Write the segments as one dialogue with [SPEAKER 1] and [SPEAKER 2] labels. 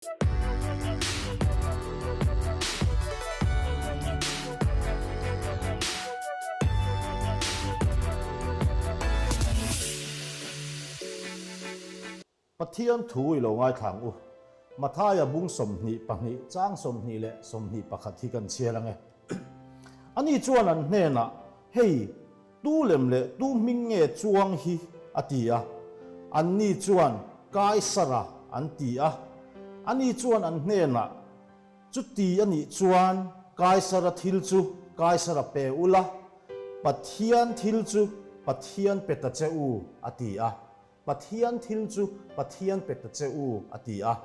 [SPEAKER 1] Pathian thu i lo ngaithla ang u. Mathaia bung 22 chang 20 leh 21 hi kan chhiar ang e. Ani chuan an hnenah, Hei, tu lem leh tu hming nge chuang hi? a ti a. Anni chuan, Kaisara, an ti a. Ani chuan an hnenah, Chuti a nih chuan Kaisara thil chu Kaisara pe ula, Pathian thil chu Pathian pe ta che u, a ti a. Pathian thil chu Pathian pe ta che u, a ti a.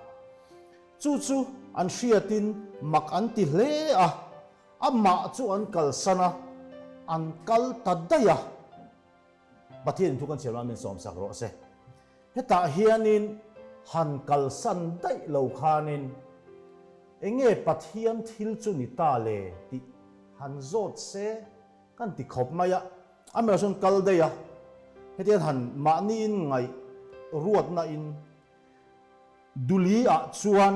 [SPEAKER 1] Chu chu an hriatin mak an ti hle a, amah chu an kalsan a, an kal ta daih a. Pathianin thu kan chhiar rual min sawmsak rawh se. Hetah hianin han kalsan daih lo khanin enge Pathian thil chu ni ta le tih han zawt se kan ti khawp mai a. Amaherawhchu chuan kal daih a, hetiang han mahniin ngaih ruatna in Duli ah chuan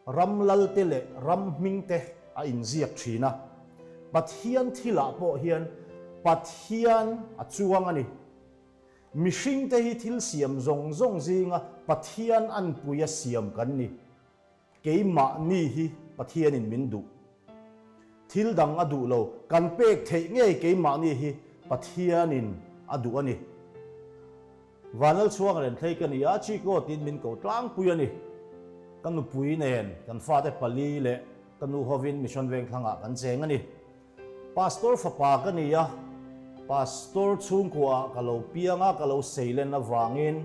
[SPEAKER 1] ram lal te leh ram hming te a inziak thin a. Pathian thil ah pawh hian Pathian a chuang a ni. Mihring te hi thil siam zawng zawng zinga Pathian anpui a siam kan ni. Keimahni hi Pathianin min duh. Thil dang a duh lo, kan pek theih ngei keimahni hi Pathianin a duh a ni. Vanlalchhuang Renthlei ka ni a, Chiko tiin min ko tlangpui a ni. Ka nupui nen kan fate pali leh ka nu hovin Mission Vengthlangah kan cheng a ni. Pastor fapa ka ni a, Pastor chhungkuaah ka lo piang a, ka lo seilen avangin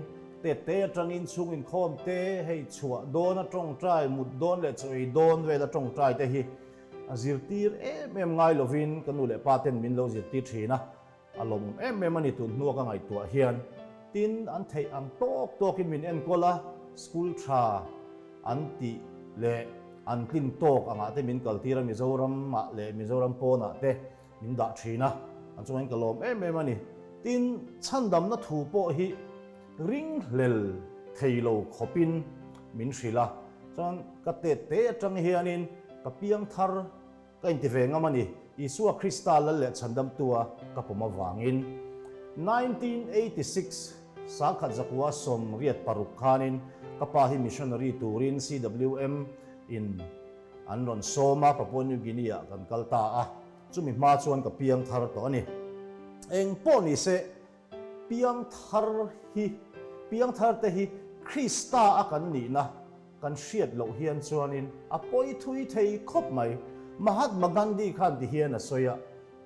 [SPEAKER 1] tete atangin chhung inkhawm te, hei chhuah dawn a tawngtai, mut dawn leh chaw ei dawn vel a tawngtai te hi a zirtir em em ngai lovin ka nu leh pa ten min lo zirtir thin a, a lawmawm em em a ni tun hnua ka ngaihtuah hian. Tin, an theih ang tawk tawkin min enkawl a, school tha an tih leh an tlin tawk angah te min kaltir a, Mizoram ah leh Mizoram pawnah te min dah thin a, an chungah hian ka lawm em em a ni. Tin, chhandamna thu pawh hi ringhlel thei lo khawpin min hrilh a, chuan ka tet te atang hianin ka piang thar Ka inti ve ngam a ni, Isua Krista lal leh chhandamtua ka pawm avangin. 1986, Sangkhat Zakua 86 khanin ka pa hi missionary turin CWM in an rawn sawm a, Papua New Guinea ah kan kal ta a, chumi hma chuan ka piang thar tawh a ni. Eng pawh ni se, piang thar hi, piang thar te hi Krista a kan nihna, Kan hriat loh hian chuanin a pawi thui thei khawp mai. Mahatma Gandhi khan ti hian a sawi a,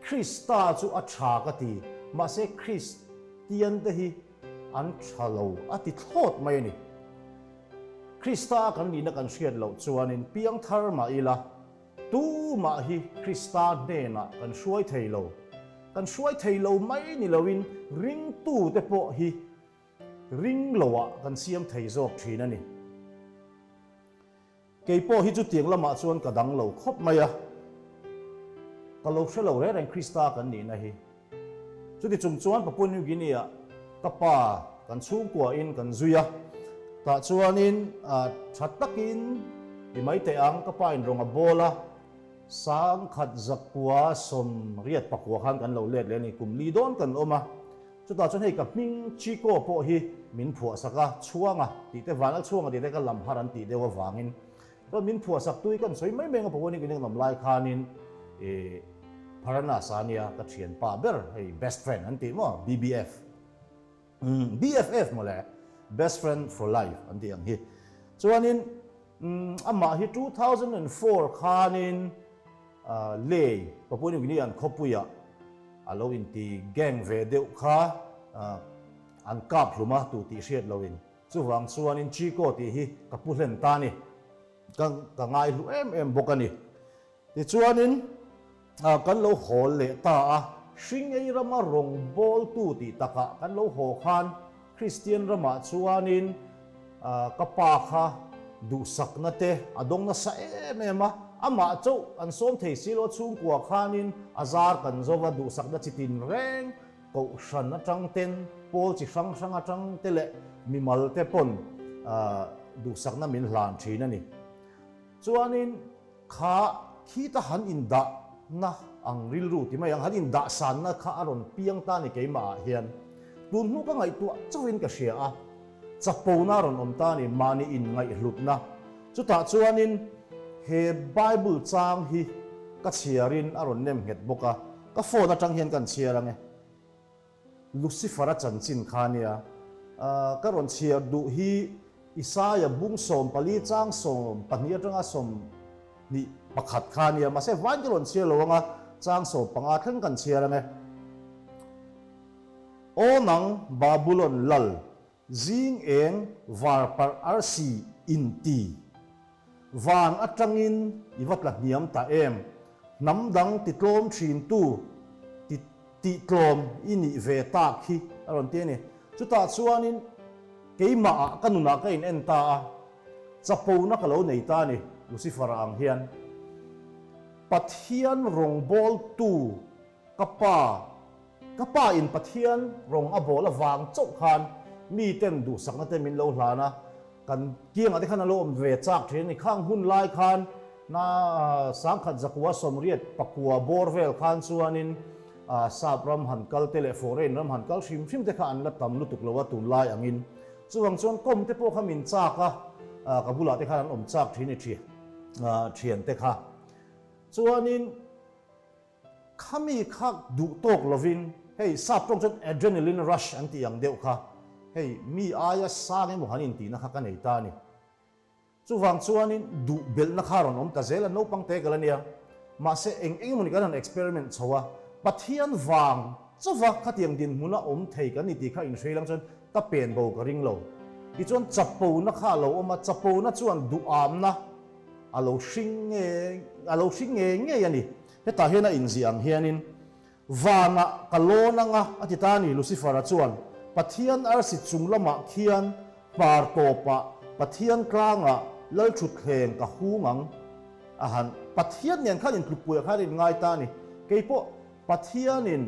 [SPEAKER 1] Krista chu a tha ka ti, mahse Kristian te hi an tha lo a ti thlawt mai a ni. Krista a kan nihna kan hriat loh chuanin piangthar mah ila, tumah hi Krista hnenah kan hruai thei lo. Kan hruai thei lo mai ni loin ringtute pawh hi Ring loah kan siam thei zawk thin a ni. Kei pawh hi chutiang lamah chuan ka dang lo khawp mai a, ka lo hre lo reng reng Krista kan nihna hi. Chuti chung chuan Papua New Guinea-ah ka pa kan chhungkuain kan zui a, tah chuanin tha takin i mai teh ang, ka pa in rawng a bawl a, 1989 khan kan lo let leh a ni, kum li dawn kan awm a. Chutah chuan hei ka hming Chiko pawh hi min phuahsak a, Chhuanga tih te Vanlal Chhuanga tih te ka lam har an tih deuh avangin chuan min phuahsak tui kan sawi mai mai ang a Papua New Guinea lam lai khanin ih Pharanasa ania ka thianpa ber hei best friend an tih maw BBF umm BFF mawle best friend for life an tih ang hi chuanin umm amah hi 2004 khanin Lei, Papua New Guinea an khawpuiah a lo inti gang ve deuh kha an kap hlum a tu tih hriat loin. Chuvang chuanin Chiko tih hi ka pu hlen ta a ni. Ka ka ngaihlu em em bawk a ni. Tichuanin kan lo haw leh ta a, Hringei rama rawngbawltu tih takah kan lo haw khan Kristian ramah chuanin ka pa kha duhsakna te a dawng nasa em em a, amah chauh an sawm thei si lo a chhungkua khanin a zar kan zo va, duhsakna chi tin reng kohhran atang ten pawl chi hrang hrang atang te leh mimal te pawn duhsakna min hlan thin a ni. Chuanin kha khita han indahna ang rilru ti mai ang, han indahsanna kha a rawn piang ta ni keimahah hian. Tun hnu ka ngaihtuah chauhin ka hria a, chapona a rawn awm ta ni, mahni inngaihhlutna. Chutah chuanin he Bible chang hi ka chhiarin a rawn nem nghet bawk a, ka phone atang hian kan chhiar ang e. Lucifer-a chanchin kha nia. Ka rawn chhiar duh hi Isaia bung 14 chang 12 atanga 21 kha nia. Mahse vain ka rawn chhiar lo anga chang 15 thleng kan chhiar ang e. Aw nang Babulon lal, zing eng var parh arsi inti. Van atangin i va tla hniam ta em? Hnam dang ti tlawm thintu ti tih tlawm i nih ve tak hi a rawn ti a ni. Chutah chuanin keimahah ka nunah ka in en ta a, chapona ka lo nei ta a ni, Lucifer-a ang hian. Pathian rawngbawltu ka pa, ka pa in Pathian rawng a bawl avang chauh khan miten duhsakna te min lo hlan a, Kan kiangah te khan a lo awm ve chak thin a ni. Khang hun lai khan na sangkhat zakua sawmriat pakua bawr vel khan chuanin sap ram han kal te leh foreign ram han kal hrim hrim te kha an la tam lutuk lo a tunlai angin. Chuvang chuan kawm te pawh kha min chak a, ka bulah te khan an awm chak thin i thian te kha. Chuanin. Khami kha duh tawk lovin hei sap tawng chuan adrenaline rush an tih ang deuh kha hei mi aia sang emaw han intihna kha ka nei ta a ni. Chuvang chuanin duh belhna kha a rawn awm ta zel a, naupang te kal a nia. Mahse eng eng emawni kan han experiment chho a, Pathian vang chauva khatiang dinhmuna awm thei kan ni tih kha inhrei lang chuan ka pen bo ka ring lo. Tichuan chapona kha a lo awm a, chapona chuan duhamna a lo hring nge a lo hring ngei ngei a ni. Hetah hian a inziah ang hianin, Vanah ka lawn anga, a ti ta a ni, Lucifer-a chuan Pathian arsi chung lamah khian hmar tawpah Pathian tlangah lalthutthleng ka hung ang a han Pathian nen khan intlukpuiah khan a inngai ta a ni. Kei pawh Pathianin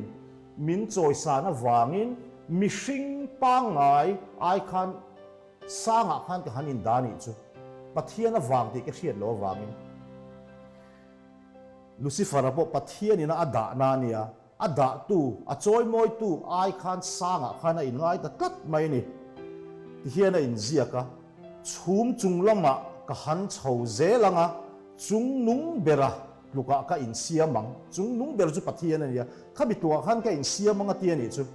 [SPEAKER 1] min chawisan avangin mihring pangngai ai khan sangah khan ka han indah a nih chu Pathian avang tih ka hriat loh avangin. Lucifer-a pawh Pathian ina a dahna a nia, a dahtu, a chawimawitu ai khan sangah khan a inngai ta tlat mai a ni. Tihian a inziak a, Chhum chung lamah ka han chho zel ang a, chung nung bera tlukah ka insiam ang. Chung nung ber chu Pathian a nia, khami tlukah khan ka insiam ang a ti a nih chu.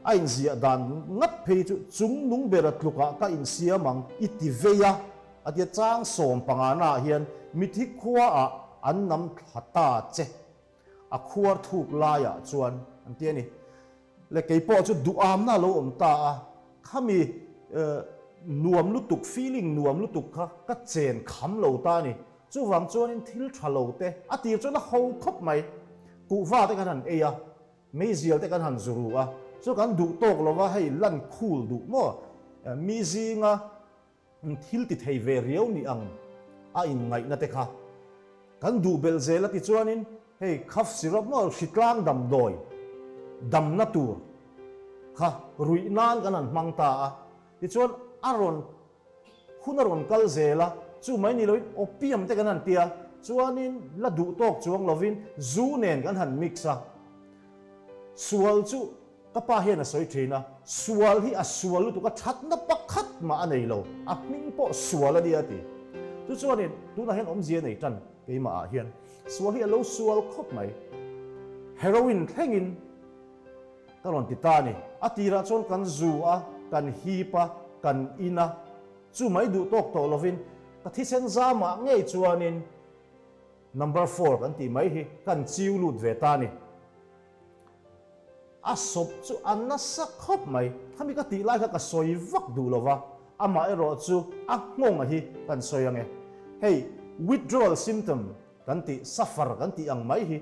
[SPEAKER 1] A inziah dan ngat phei chu, Chung nung bera tlukah ka insiam ang i ti vei a. A tia chang 15 naah hian mithi khuaah an nam thla ta che, a khuar thuk laiah chuan an ti a ni. Le kei pawh chu duhamna a lo awm ta a, khami nuam lutuk, feeling nuam lutuk kha ka chen kham lo ta a ni. Chuvang chuanin thil tha lo te a tir chuan a ho khawp mai. Kuhva te kan han ei a, meizial te kan han zu ru a, chu kan duh tawk lova hei lan khul duh maw? Mi zinga Thil ti thei ve riau ni ang a inngaihna te kha kan duh belh zel a ti chuanin hei cough syrup maw hritlang damdawi damna tur kha ruih nan kan han hmang ta a, tichuan a rawn hun a rawn kal zel a, chu mai ni loin opium te kan han tia chuanin la duh tawk chuang lovin zu nen kan han mix a, sual chu Ka pa hian a sawi thin a, sual hi a sual lutuk a, thatna pakhat mah a nei lo, a hming pawh sual a nia a ti. Chu chuanin tunah hian awmzia nei tan keimah ah hian sual hi a lo sual khawp mai. Heroin thlengin ka rawn ti ta a ni. A tirah chuan kan zu a, kan hip a, kan in a, chu mai duh tawk tawh lovin ka thisen zamah ngei chuanin number four kan tih mai hi kan chiu lut ve ta a ni. A sawp chu a nasa khawp mai. Khami ka tih lai kha ka sawi vak duh lo va, amah erawh chu a nghawnga hi kan sawi ang e. Hei withdrawal symptom kan tih, suffer kan tih ang mai hi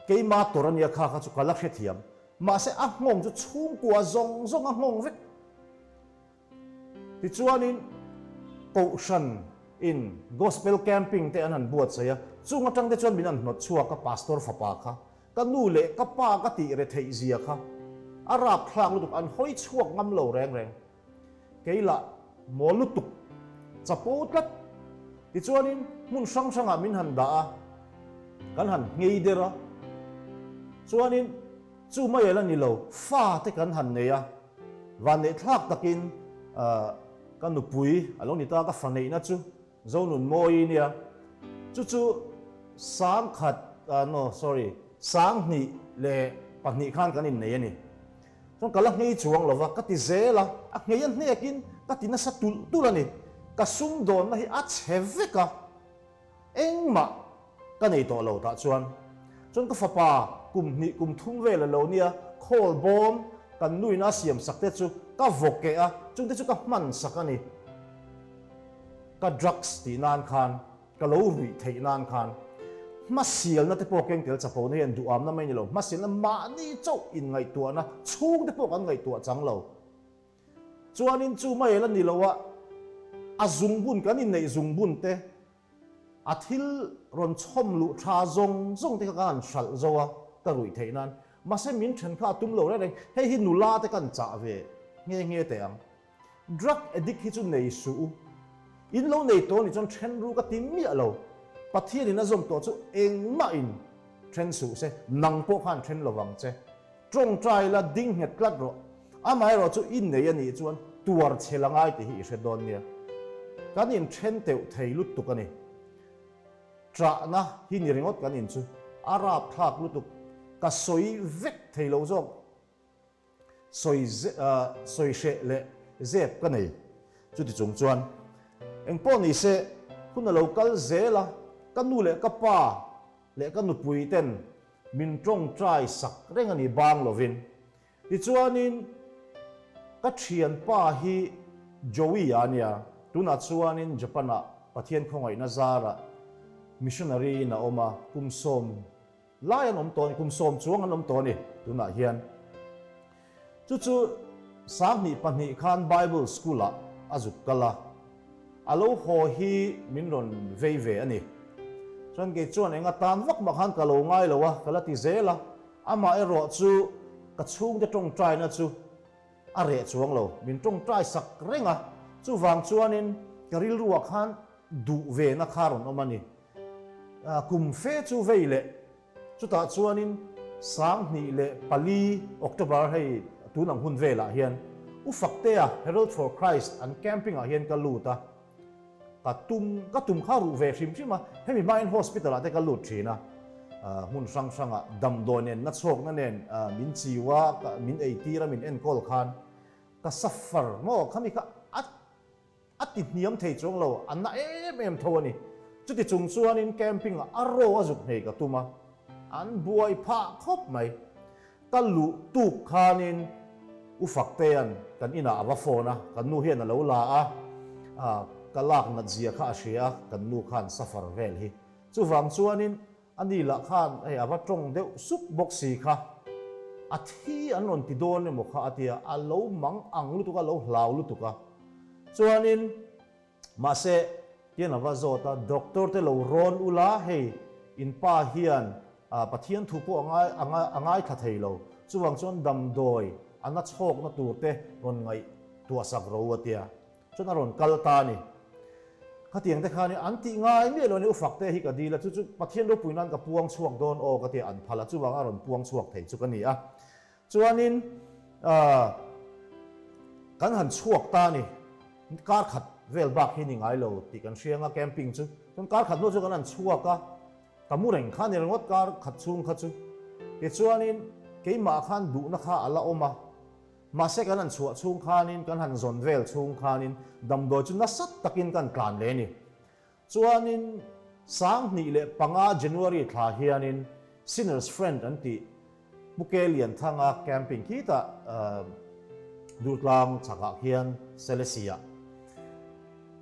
[SPEAKER 1] keima tawrh a nia kha kha chu ka la hrethiam. Mahse a nghawng chu chhungkua zawng zawng a nghawng vek. Tichuanin Kohhran in Gospel Camping te an han buatsaih a, chung atang te chuan min han hnawt chhuak a Pastor fapa kha, ka nu leh ka pa ka tih re theih zia kha a rapthlak lutuk, an hawi chhuak ngam lo reng reng. Kei lah maw lutuk, chapo tlat. Tichuanin hmun hrang hrangah min han dah a, kan han nghei der a. Chuanin chu mai el a ni lo, fa te kan han nei a. Vanneihthlak takin ka nupui a lo ni ta, ka fa neihna chu Zonunmawi nia. Chu chu sangkhat, no sorry, 2002 khan kan innei a ni. Chuan ka la nghei chuang lo va, ka ti zel a, a nghei a hnekin ka ti nasa tulh tulh a ni. Ka sumdawnna hi a chhe vek a, engmah ka nei tawh lo tah chuan. Chuan ka fapa kum hnih kum thum vel a lo nia, khawl bawm kan nuina a siam sak te chu ka vaw keh a, chungte chu ka hman sak a ni. Ka drugs tih nan khan. Ka lo ruih theih nan khan hmasialna te pawh keng tel chapona hian duhamna mai ni lo, hmasialna mahni chauh inngaihtuahna chhung te pawh kan ngaihtuah chang lo. Chuanin chu mai la ni lo a, a zungbun kan inneih zungbun te, a thil rawn chhawm luh tha zawng zawng te kha ka han hralh zo a ka ruih theih nan. Mahse min then kha a tum lo reng reng, hei hi nula te kan chah ve nghe nghe teh ang. Drug addict hi chu nei suh u. In lo nei tawh anih chuan then ru ka ti miah lo. Pathian in a zawm tawh chu engmah in then suh se, nang pawh khan then lo vang che. Tawngtai la ding nghet tlat rawh. Amaherawh chu i nei anih chuan tuar chhe la ngai tih hi i hre dawn nia. Kan in then teuh thei lutuk a ni. Trahna hi ni ringawt kan in chu a rapthlak lutuk. Ka sawi vek thei lo zawk. Sawi sawi hreh leh zep ka nei. Chuti chung chuan engpawh ni se hun a lo kal zel a, ka nu leh ka pa leh ka nupui ten min tawngtai sak reng a ni bang lovin. Tichuanin ka thianpa hi Joey a nia, tunah chuanin Japan-ah Pathian khawngaihna zarah missionary in a awm a, kum sawm Lai an awm tawh a ni, kum sawm chuang an awm tawh a ni tunah hian. Chu chu 2002 khan Bible School ah a zuk kal a, a lo haw hi min rawn vei ve a ni. Chuan kei chuan eng atan vak mah khan ka lo ngai lo a, ka la ti zel a, amah erawh chu ka chhungte tawngtaina chu a reh chuang lo, min tawngtai sak reng a, chuvang chuanin ka rilruah khan duh ve na kha rawn awm a ni. Kum fe chu vei leh chutah chuanin 2004 October hei tun ang hun velah hian U Faktea Herald for Christ an camping ah hian ka lut a, ka tum ka tum kha ruh ve hrim hrim a, hemi hmain hospital ah te ka lut thin a, hmun hrang hrangah damdawi nen nachhawkna nen min chiu a, min eitir a min enkawl khan ka suffer maw khami kha a A ti hniam thei chuang lo, a na em em tho a ni. Chuti chung chuanin camping-ah a ro a zuk hnei ka tum a, an buai phah khawp mai. Ka luh tuk khanin U Faktea'n kan inah a va phone a, kan nu hian a lo la a, ka lak nat zia kha a hria a, kan nu khan suffer vel hi. Chuvang chuanin ani lah khan hei a va tawng deuh sup bawk si kha, a thi an rawn ti dawn emaw kha a tia, a lo mang ang lutuk a, a lo hlau lutuk a. Chuanin mahse tian a va zawt a, doctor te lo rawn ula hei in pa hian Pathian thu pawh a ngai a ngaithla thei lo, chuvang chuan damdawi a na chhawkna tur te rawn ngaihtuah sak ro a tia. Chuan a rawn kal ta a ni. Khatiang te khan an tih ngai miah lo a ni, U Fakte hi ka dil a, chu chu Pathian ropui nan ka puang chhuak dawn aw ka ti a, an phal a, chuvang a rawn puang chhuak thei chu ka ni a. Chuanin kan han chhuak ta a ni, kar khat vel bak hi ni ngai lo tih kan hria anga camping chu, chuan kar khat hnu chu kan han chhuak a, ka mu reng kha ni ringawt kar khat chhung kha chu. Tichuanin keimah khan duhna kha a la awm a. Mahse kan han chhuah chhung khanin, kan han zawn vel chhung khanin damdawi chu nasa takin kan tlan leh a ni. Chuanin 2005 January thla hianin Sinner's Friend an tih Pu Ke Lianthanga camping khitah Durtlang chhakah khian Selesih-ah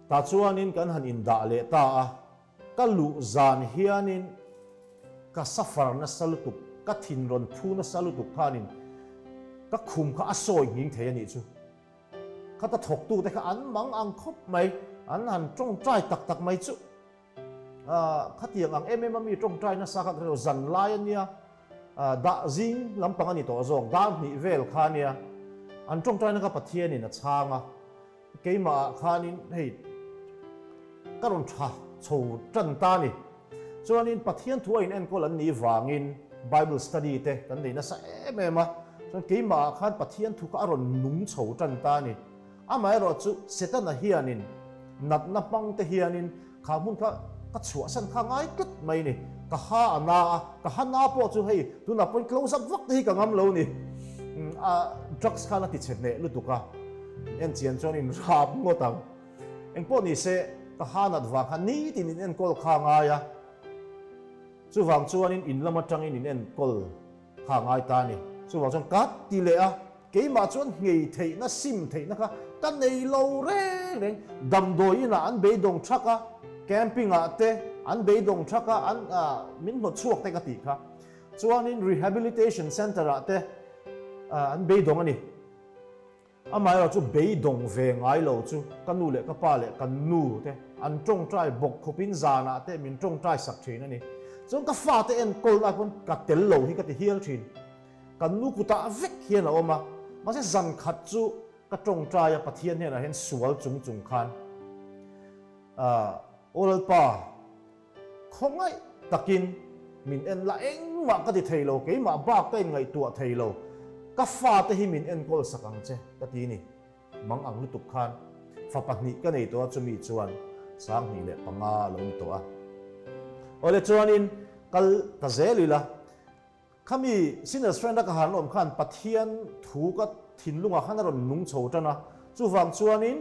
[SPEAKER 1] tah chuanin kan han indah leh ta a. Ka luh zan hianin ka suffer nasa lutuk, ka thin rawn phu nasa lutuk khanin ka khum kha a sawi nghing thei a nih chu. Khata thawktute kha an mang ang khawp mai, an han tawngtai tak tak mai chu. Khatiang ang em em a mi tawngtai nasa kha ka hre lo, zan lai a nia, dah zing lampang a ni tawh zawk, dar hnih vel kha a nia, an tawngtaina kha Pathianin a chhang a. Keimah ah khanin hei ka rawn tha chho tan ta a ni. Chuanin Pathian thu a in enkawl an nih vangin Bible study te kan nei nasa em em a, chuan keimah ah khan Pathian thu kha a rawn nung chho tan ta a ni. Amaherawh chu Setana hianin natna hmang te hianin kha hmun kha ka chhuahsan kha ngai tlat mai a ni. Ka ha a na a, ka ha na pawh chu hei tunah pawhin close up vak te hi ka ngam lo a ni. A drugs khan a ti chhe hneh lutuk a, enchian chuan in rap ngawt ang. Engpawh ni se, ka ha nat vang khan nitin in enkawl kha ngai a, chuvang chuanin in lam atangin in enkawl kha ngai ta a ni. Chuvang chuan ka ti leh a, keimah chuan nghei theihna, sim theihna kha ka nei lo reng reng. Damdawi inah an beidawng thak a, camping ah te an beidawng thak a, an min hnawt chhuak te ka tih kha. Chuanin rehabilitation centre ah te an beidawng a ni. Amaherawh chu beidawng ve ngai lo chu ka nu leh ka pa leh kan nu te an tawngtai bawk khawpin zanah te min tawngtai sak thin a ni. Chuan ka fate enkawl lai pawn ka tel lo hi ka ti hial thin. Kan nu kutah vek hian a awm a, mahse zan khat chu ka tawngtai a Pathian hnenah hian sual chung chung khan Aw Lalpa, Khawngaih takin min en la engmah ka ti thei lo, keimah bak ka inngaihtuah thei lo, ka fate hi min enkawl sak ang che ka ti ni. Mang ang lutuk khan fa pahnih ka nei tawh a, chumi chuan 2005 a lo ni tawh a. Awle chuanin kal ta zel ila. Khami Sinner's Friend a ka han awm khan Pathian thu ka thinlungah khan a rawn nung chho tan a, chuvang chuanin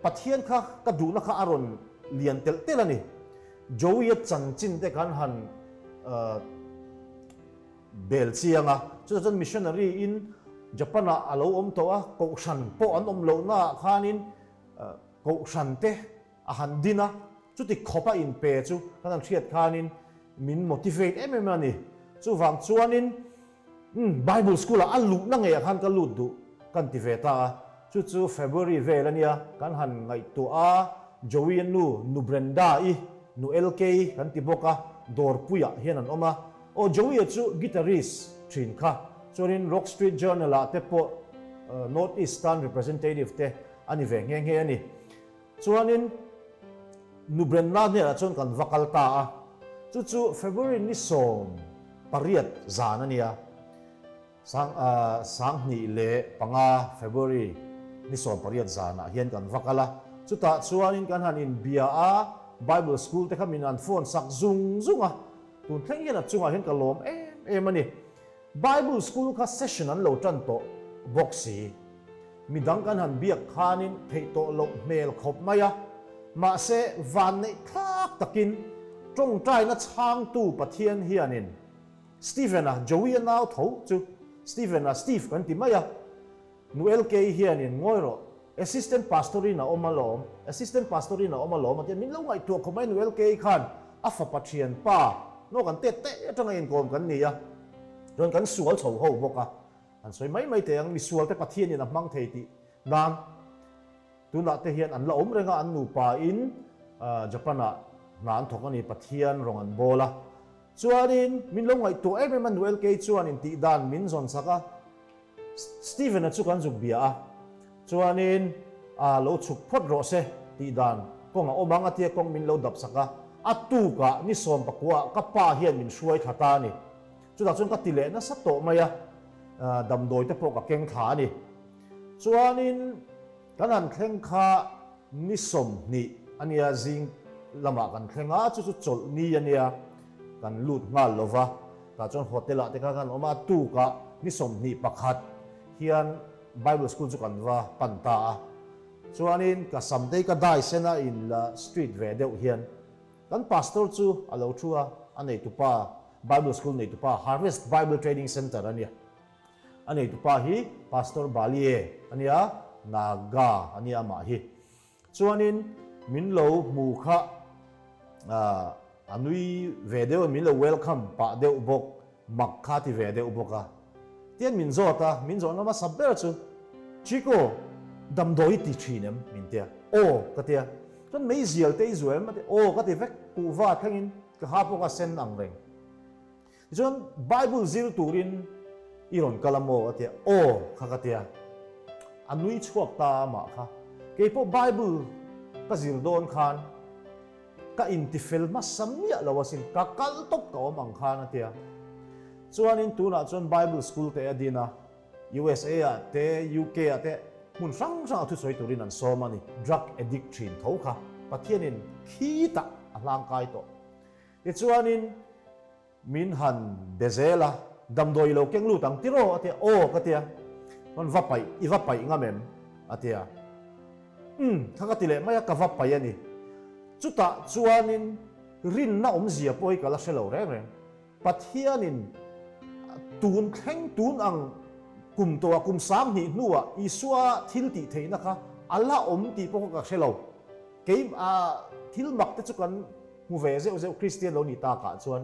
[SPEAKER 1] Pathian kha ka duhna kha a rawn lian telh telh a ni. Joey-a chanchin te khan han bel chiang a, chutah chuan missionary in Japan-ah a lo awm tawh a, kohhran pawh an awm lohnaah khanin kohhran te A han din a, chuti khawp a inpe chu kan han hriat khanin min motivate em em a ni. Chuvang chuanin umm Bible school ah a luhna ngeiah khan ka lut duh kan ti ve ta a. Chu chu February vel a nia, kan han ngaihtuah a, Joey a nu, nu Brenda-i, nu LK-i kan ti bawk a, Dawrpuiah hian an awm a. Aw Joey-a chu guitarist thin kha, chuanin Rock Street Journal-ah te pawh North East tan representative te a ni ve nghe nghe a ni. Chuanin Nubrenna hnenah chuan kan va kal ta a, chu chu February ni 18 zan a nia, sang 2005 February ni 18 zanah hian kan va kal a, chutah chuanin kan han inbia a, Bible school te kha min han phone sak zung zung a, tun thleng hian a chungah hian ka lawm em em a ni. Bible school kha session an lo tan tawh bawk si. Midang kan han biak khanin theih tawh loh hmel khawp mai a, mahse vanneih thlak takin tawngtaina chhangtu Pathian hianin Stephen-a, Joey-a nau tho chu Stephen-a, Steve kan ti mai a, Nu LK hianin ngawi rawh, Assistant Pastor-in a awm alawm, Assistant Pastor-in a awm alawm a ti a, min lo ngaihtuah khawp mai Nu LK khan a fapa thianpa, no kan tet te atanga inkawm kan ni a, chuan kan sual chho ho bawk a, An sawi mai mai teh ang, misual te Pathianin a hmang thei tih nan tunah te hian an la awm reng a, an nupa in Japan ah hna an thawk a ni, Pathian rawng an bawl a. Chuanin min lo ngaihtuah em em a, Noel kei chuanin tih dan min zawn sak a, Stephen-a chu kan zuk bia a, chuanin a lo chhuk phawt rawh se tih dan kawng a awm ang a tia kawng min lo dap sak a, a tukah ni sawmpakua ah ka pa hian min hruai thla ta a ni. Chutah chuan ka ti leh nasa tawh mai a, damdawi te pawh ka keng thla a ni. Chuanin kan han thleng kha ni 20 a nia, zing lamah kan thleng a, chu chu chawlh ni a nia, kan lut nghal lo va, tah chuan hotel ah te khan kan awm a, a tukah ni 21 hian Bible school chu kan va pan ta a. Chuanin ka samtei ka dai sen a in la street ve deuh hian Kan pastor chu a lo thu a, a neitupa, Bible school neitupa, Harvest Bible Training Centre a nia. A neitupa hi Pastor Balie a nia, Naga a nia amah hi. Chuanin min lo hmu kha a nui ve deuh a, min lo welcome pah deuh bawk, mak kha a ti ve deuh bawk a. Tian min zawt a, min zawhna hmasa ber chu, Chico, damdawi i ti thin em? min ti a. Aw, ka ti a. Chuan meizial te i zuah em? A ti, aw ka ti vek, kuhva thlengin ka ha pawh ka sen ang reng. Tichuan Bible zir turin i rawn kal a maw? A ti a, aw kha ka ti a. A nui chhuak ta amah kha. Keipawh Bible. ka zir dawn khan ka intifel hmasa miah lo asin, ka kal tawp ka awm ang khan a tia. Chuanin tunah chuan Bible school te a din a, USA ah te, UK ah te hmun hrang hrangah thusawi turin an sawm a ni. Drug addict thin tho kha Pathianin khitah a hlangkai tawh. Tichuanin min han be zel a, damdawi lo keng lut ang tiraw a tia, aw ka tia, rawn va paih, i va paih ngam em? a tia. Umm, kha ka ti leh mai a, ka va paih a ni. Chutah chuanin rinna awmzia pawh hi ka la hre lo reng reng. Pathianin tun thleng tun ang kum tawhah kum 2000 hnuah Isua thil tih theihna kha a la awm tih pawh kha ka hre lo. Kei thil mak te chu kan hmu ve zeuh zeuh Kristian lo nih takah chuan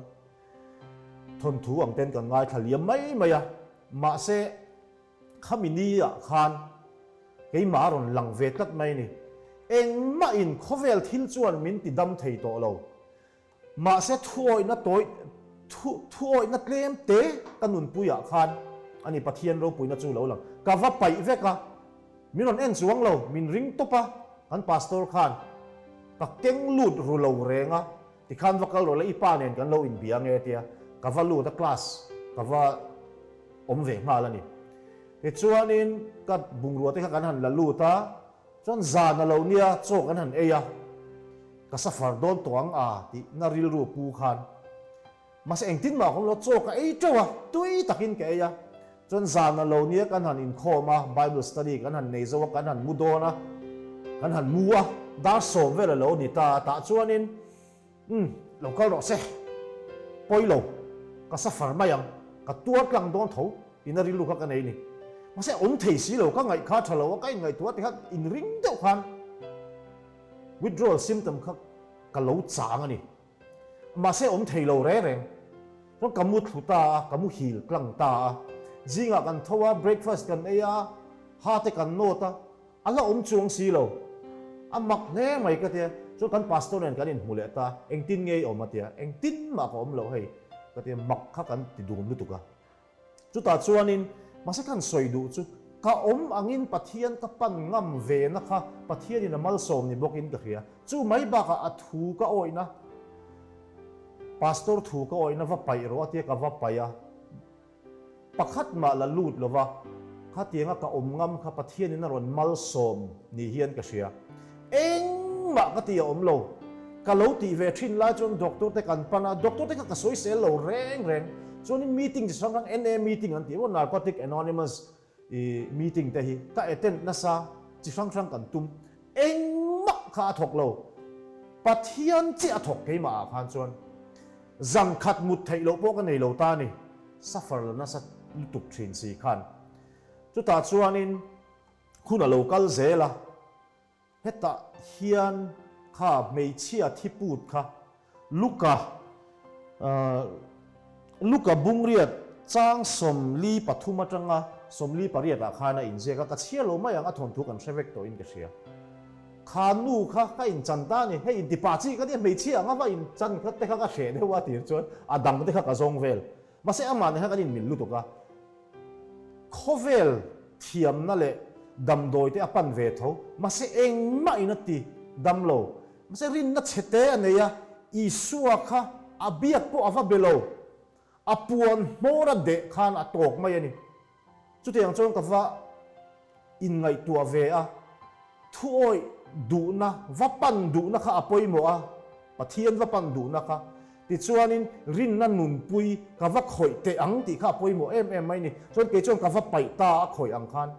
[SPEAKER 1] thawnthu ang ten kan ngaithla liam mai mai a, mahse khami ni ah khan keimah a rawn lang ve tlat mai a ni. Engmah in khawvel thil chuan min ti dam thei tawh lo. Mahse thuawihna tawi thu thuawihna tlem te ka nunpuiah khan a ni Pathian ropuina chu lo lang. Ka va paih vek a, min rawn en chuang lo, min ring tawp a, kan pastor khan ka keng lut ru lo reng a, tikhan va kal rawh le i pa nen kan lo inbia nge tia ka va lut a class ka va awm ve nghal a ni. Tichuanin ka bungrua te kha kan han la lut a, Chuan zan a lo nia chaw kan han ei a, ka safar dawn tawh ang a tih na rilru pu khan. Mahse engtin mah ka awm lo, chaw ka ei teuh a, tui takin ka ei a. Chuan zan a lo nia kan han inkhawm a, Bible study kan han nei zo a, kan han mu dawn a, kan han mu a, dar sawm vel a lo ni ta a, tah chuanin Umm, lo kal rawh se. Pawi lo, ka safar mai ang, ka tuar tlang dawn tho ina rilru kha ka nei ni. Mahse awm thei si lo, ka ngaih kha tha lo a, ka inngaihtuah ti kha inring deuh khan withdrawal symptom kha ka lo chang a ni. Mahse awm thei lo reng reng. Chuan ka mu thlu ta a, ka mu hil tlang ta a. Zingah kan tho a, breakfast kan ei a, ha te kan nawt a, A la awm chuang si lo. A mak hle mai ka tia. Chuan kan pastor nen kan inhmu leh ta, engtin nge i awm a tia, engtin mah ka awm loh hei ka tia, mak kha kan ti dun lutuk a. Chutah chuanin mahse kan sawi duh chu ka awm angin Pathian ka pan ngam ve na kha Pathianin a malsawm ni bawkin ka hria. Chu mai bakah a thu ka awihna, pastor thu ka awihna va paih rawh a tia ka va paih a. Pakhat mah la lut lova, khatianga ka awm ngam kha Pathianin a rawn malsawm ni hian ka hria. Engmah ka ti a awm lo. Ka lo tih ve thin lai chuan doctor te kan pan a, doctor te kha ka sawisel lo reng reng. Chuanin meeting chi hrang hrang NA meeting an tih emaw Narcotic Anonymous i meeting te hi ka attend nasa chi hrang hrang kan tum. Engmah kha a thawk lo. Pathian chiah a thawk keimah ah khan chuan. Zan khat mut theih loh pawh ka nei lo ta a ni, suffer la nasa lutuk thin si khan. Chutah chuanin hun a lo kal zel a, hetah hian kha hmeichhia thi put kha Luka, Luka bungriat chang 43 atanga 48 ah khan a inziak a, ka chhiar lo mai ang a thawnthu kan hre vek tawhin ka hria. Kha nu kha ka inchan ta a ni, hei intipa chi ka nia hmeichhia anga va inchan kha te kha ka hreh deuh a tir chuan a dang te kha ka zawng vel. Mahse amah nen khan kan inmil lutuk a, khawvel thiamna leh damdawi te a pan ve tho, mahse engmah in a ti dam lo. Mahse rinna chhe te a nei a, Isua kha a biak pawh a va be lo, a puan hmawr a deh khan a tawk mai a ni. Chutiang chuan ka va inngaihtuah ve a, thuawih duhna, va pan duhna kha a pawimawh a, Pathian va pan duhna kha. Tichuanin rinna nunpui ka va khawih teh ang tih kha a pawimawh em em mai ni. Chuan kei chuan ka va paih ta a khawih ang khan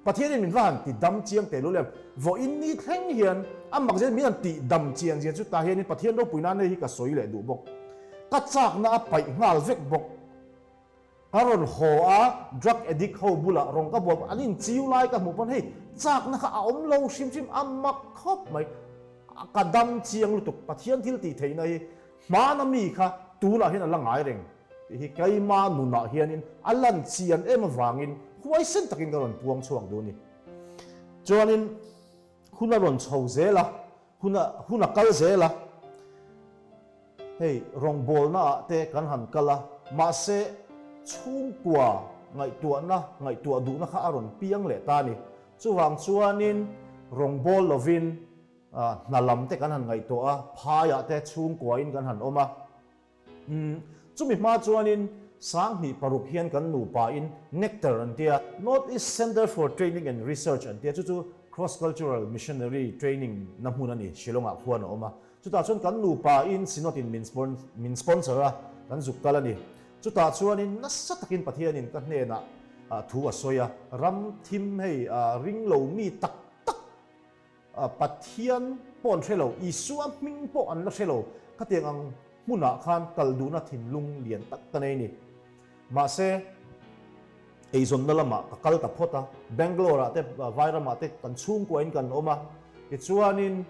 [SPEAKER 1] Pathianin min va han ti dam chiang teh lul em? Vawiin ni thleng hian a mak zia min han tih dam chian zia chu tah hianin Pathian ropui nan hei hi ka sawi leh duh bawk. Ka chakna a paih nghal vek bawk. Ka rawn haw a, drug addict ho bulah rawn ka buai an inchiu lai ka hmuh pawn hei chakna kha a awm lo hrim hrim a mak khawp mai. Ka dam chiang lutuk Pathian thil tih theihna hi hmana mi kha tunah hian a la ngai reng tih hi keima nunah hianin a lan chian em avangin huaisen takin ka rawn puang chhuak duh a ni. Chuanin hun a rawn chho zel a, hun a hun a kal zel a. Hei rawngbawlna ah te kan han kal a, mahse chhungkua ngaihtuahna, ngaihtuah duhna kha a rawn piang leh ta a ni. Chuvang chuanin rawngbâwl lovin. Hna lam te kan han ngaihtuah a, phaiah te chhungkuain kan han awm a. Umm, chumi hma chuanin 2006 hian kan nupain Nectar an tia, North East Centre for Training and Research an tia, chu chu Cross Cultural Missionary Training na hmun a ni, Shillong-ah khuan a awm a. Chutah chuan kan nupain Synod-in min sponsor a, kan zuk kal a ni. Chutah chuanin nasa takin Pathianin ka hnenah thu a sawi a, ram thim hei ring lo mi tak tak, Pathian pawh an hre lo, Isua hming pawh an la hre lo, khatiang ang hmunah khan kal duhna thinlung lian tak ka nei ni. Mahse, eizawnna lamah ka kal ta phawt a, Bangalore-ah te, Vairamah te kan chhungkuain kan awm a, tichuanin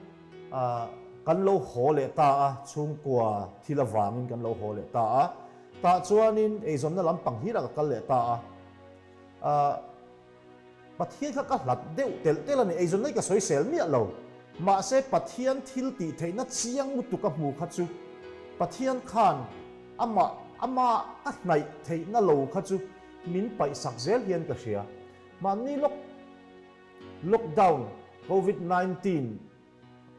[SPEAKER 1] kan lo haw leh ta a, chhungkua thil avangin kan lo haw leh ta a, tah chuanin eizawnna lampang hirah ka kal leh ta a. Pathian kha ka hlat deuh telh telh a ni, eizawn mai ka sawisel miah lo. Mahse Pathian thil tih theihna chiang lutuk a hmu kha chu Pathian khan amah ama ka hnaih theihna lo kha chu min paihsak zel hian ka hria. Mahni lock lockdown covid 19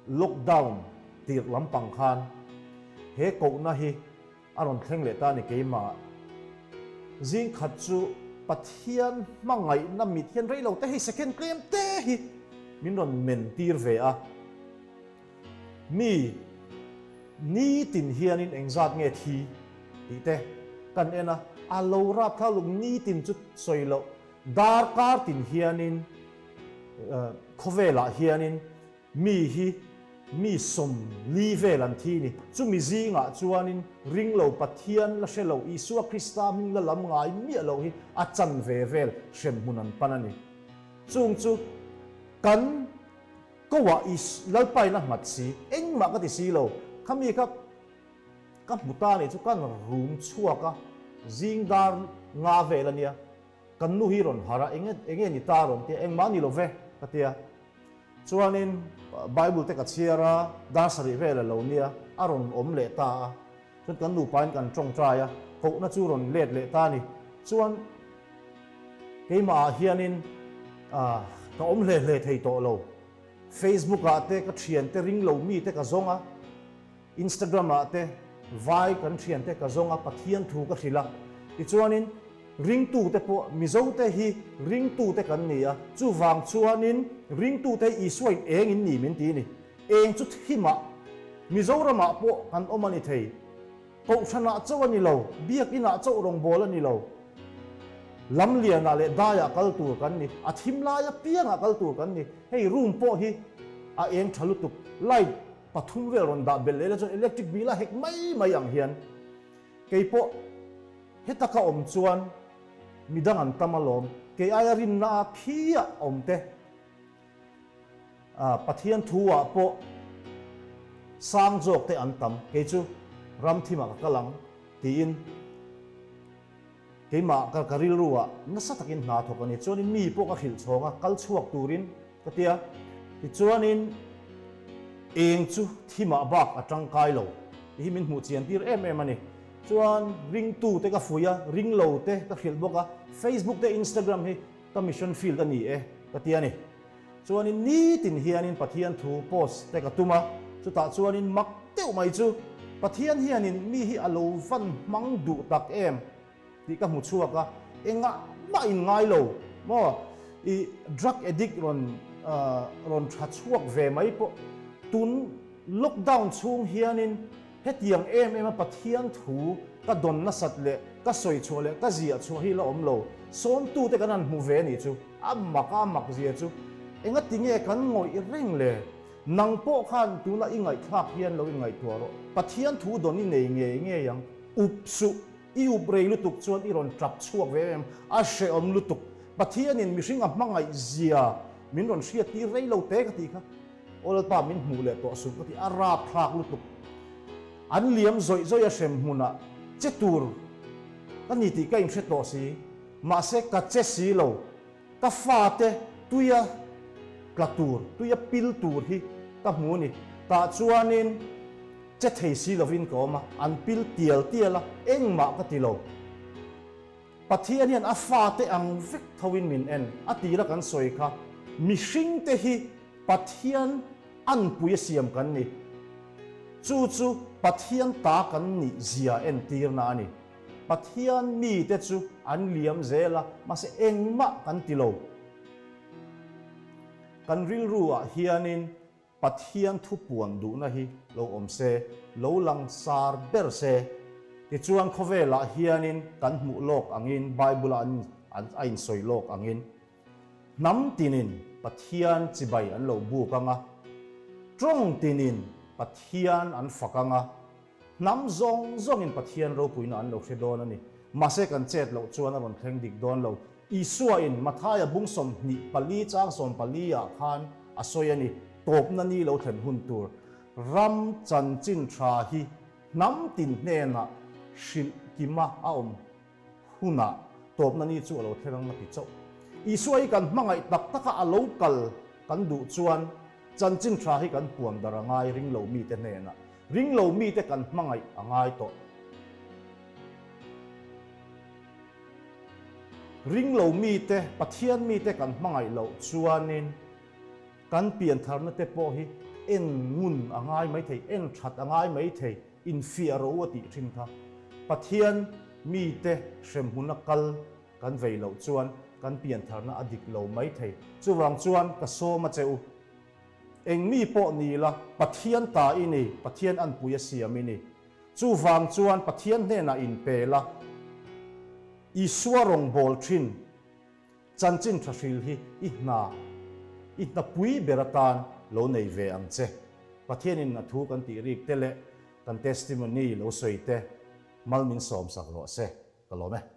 [SPEAKER 1] lockdown tirh lampang khan he kohna hi A rawn thleng leh ta a ni keimah. Zing khat chu Pathian hmangaihna mit hian rei lo te hei second tlem te hi min rawn men tir ve a. Mi nitin hianin engzat nge thi tih te kan en a, a lo rap thla luk nitin chu sawi loh darkar tin hianin khawvelah hianin Mi hi mi 40 vel an thi ni. Chumi zingah chuanin ringlo Pathian la hre lo Isua Krista hming la lam ngai miah loh hi a chan ve vel hremhmun an pan a ni. Chung chu kan koah Is Lalpain a nghat si, engmah ka ti si lo. Khami kha ka hmu ta nih chu kan rum chhuak a, zing dar nga vel a nia. Kan nu hi rawn harh a, enge enge ni ta rawn tia, engmah a ni lo ve ka tia. Chuanin Bible te ka chhiar a, dar sarih vel a lo nia, a rawn awm leh ta a. Chuan kan nupain kan tawngtai a, kohna chu rawn let leh ta a ni. Chuan keimahah hianin ka awm hle hle thei tawh lo. Facebook ah te ka thiante ring lo mi te ka zawng a, Instagram ah te vai kan thiante ka zawng a, Pathian thu ka hrilh a. Tichuanin Ringtute pawh Mizote hi ringtute kan ni a, chuvang chuanin ringtute hi Isua in eng in ni min ti ni. Eng chu thimah Mizoramah pawh kan awm a ni thei. Kohhranah chauh a ni lo, biakinah chauh rawngbâwl a ni lo. Lamlianah leh daiah kal tur kan ni, a thim lai apiangah kal tur kan ni. Hei room pawh hi a eng tha lutuk, light pathum vel rawn dah belh leh la chuan electric bill a hek mai mai ang hian kei pawh Heta ka awm chuan midang an tam alawm, kei aia rinna a khi ah awm te, Pathian thu ah pawh sang zawk te an tam, kei chu ram thim ah ka kal ang tiin keimah ka ka rilru ah nasa takin hna thawk a ni. Chuanin mi pawh ka hrilh chhawng a, kal chhuak turin ka ti a, tichuanin eng chu thimah bak a tangkai lo tih hi min hmuh chian tir em em a ni. Chuan ringtu te ka fuih a, ringlo te ka hrilh bawk a, Facebook te Instagram hi ka mission field a ni e ka ti a ni. Chuanin nitin hianin Pathian thu post te ka tum a, chutah chuanin mak deuh mai chu Pathian hianin mi hi a lo van hmang duh tak em tih ka hmu chhuak a, engah mah in ngai lo maw i drug addict rawn rawn tha chhuak ve mai pawh tun lockdown chhung hianin Hetiang em em a Pathian thu ka dawn nasat leh ka sawi chhuah leh ka ziah chhuah hi la awm lo. Sawmtute kan han hmu ve anih chu. A mak a mak zia chu engati nge kan ngawih reng le? Nang pawh khan tuna i ngaihthlak hian lo inngaihtuah rawh. Pathian thu dawn i nei ngei ngei ang. Up suh, i up rei lutuk chuan i rawn tap chhuak ve em? A hrehawm lutuk. Pathianin mihring a hmangaih zia min rawn hriattir rei lo te ka tih kha. Aw Lalpa min hmuh leh tawh suh ka ti a rapthlak lutuk. An liam zawih zawih a hrem hmunah che tur ka ni tih ka inhre tawh si. Mahse ka che si lo. Ka fate tuia tla tur, tuia pil tur hi ka hmu a ni. Tah chuanin che thei si lovin ka awm a, an pil tial tial a, engmah ka ti lo. Pathian hian a fate ang vek thoin min en a tira kan sawi kha mihringte hi Pathian. Anpui a siam kan ni. Chu chu Pathian ta kan nih zia entirna a ni. Pathian mite chu an liam zel a, mahse engmah kan ti lo. Kan rilru ah hianin Pathian thu puan duhna hi lo awm se, lo lang sar ber se. Tichuan khawvelah hianin kan hmuh lawk angin, Bible-a an a insawi lawk angin, hnam tinin Pathian chibai an lo buk ang a, tawng tinin Pathian an fak ang a, Hnam zawng zawngin Pathian ropuina an lo hre dawn a ni. Mahse kan chet loh chuan a rawn thleng dik dawn lo. Isuain Mathaia bung 24 chang 14 ah khan a sawi a ni, Tawpna ni lo thlen hun tur ram chanchin tha hi hnam tin hnenah hrilh kima a awm hunah tawpna ni chu a lo thleng ang a ti chauh. Isua hi kan hmangaih tak taka a lo kal kan duh chuan chanchin tha hi kan puan dar a ngai ring lo mite hnenah. Ring lo mite kan hmangaih a ngai tawh. Ring lo mite, Pathian mite kan hmangaih loh chuanin kan piantharna te pawh hi en ngun a ngai mai thei, en that a ngai mai thei, infiah rawh u a tih thin kha. Pathian mite hremhmuna kal kan vei loh chuan kan piantharna a dik lo mai thei. Chuvang chuan ka sawm a che u. Eng mi pawh ni la, Pathian ta i ni, Pathian anpui a siam i ni. Chuvang chuan Pathian hnenah inpe la, Isua rawngbâwl ṭhin chanchin ṭha hril hi i hna, i hna pui ber atan lo nei ve ang che. Pathianin a thu kan tih rik te leh kan testimony lo sawi te mal min sawmsak rawh se. Ka lawm e.